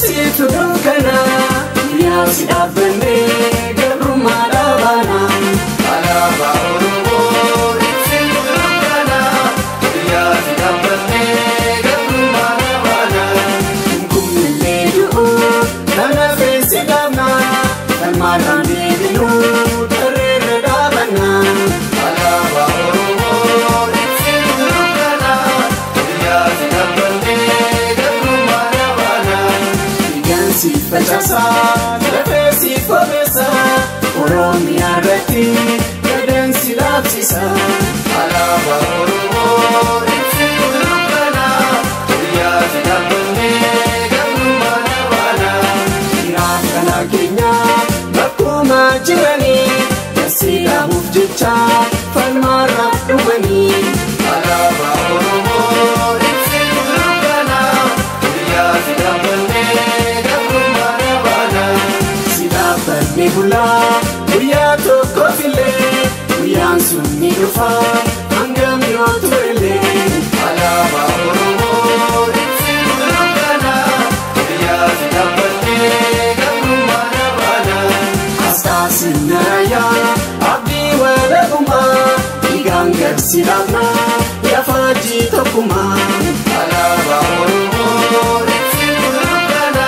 Ibsituu dukkana guyyaa si dhaabbannee gabrummaa dhaabana. Alaabaa Oromoo ibsituu dukkana guyyaa si dhaabbannee gabrummaa dhaabana. Kumnillee du'u kana feesi dhaabna falmaadhaan deebinuu tarreerra dhaabanna. Alaabaa Oromoo ibsituu dukkana guyyaa si dhaabbannee gabrummaa dhaabana. Dhiigaan siif facaasaa lafee siif obeessa Oromiyaa irratti gadaan si dhaabsisa. Alaabaa Oromoo ibsituu dukkana guyyaa si dhaabbannee gabrummaa dhaabana. Dhiiraaf dhalaa keenya bakkuma jiranii dasii dhaabuuf jecha falmaarraa dhumanii. Alaabaa Oromoo ibsituu dukkana guyyaa si dhaabbannee gabrummaa dhaabana. Si dhaabbanne bulaa guyyaa tokkoof illee guyyaan sun ni dhufa hangam yoo turellee. Alaabaa Oromoo ibsituu dukkana guyyaa si dhaabbannee gabrummaa dhaabana. Asxaa sirna raayyaa abdii walabummaa dhiigaan gad si dhaabnaa yafaajii tokkummaa. Alaabaa Oromoo ibsituu dukkana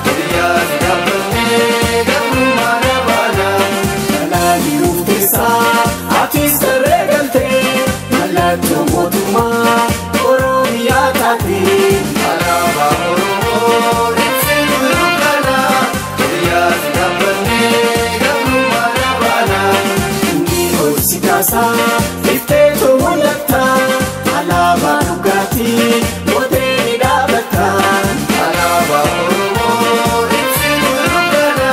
guyyaa si dhaabbannee gabrummaa dhaabana. Dhalaa keessaa atis tarree galtee mallattoo mootummaa Oromiyaa taate. Alaabaa Oromoo ibsituu dukkana guyyaa si dhaabbannee gabrummaa dhaabana. Inni ol si kaasaa ifteetu mul'atta alaabaa dhugaatii mootee ni dhaabatta. Alaabaa Oromoo ibsituu dukkana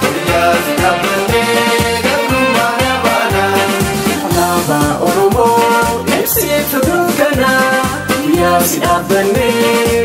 guyyaa si dhaabbannee gabrummaa dhaabana. Alaabaa Oromoo ibsituu dukkana guyyaa si dhaabbannee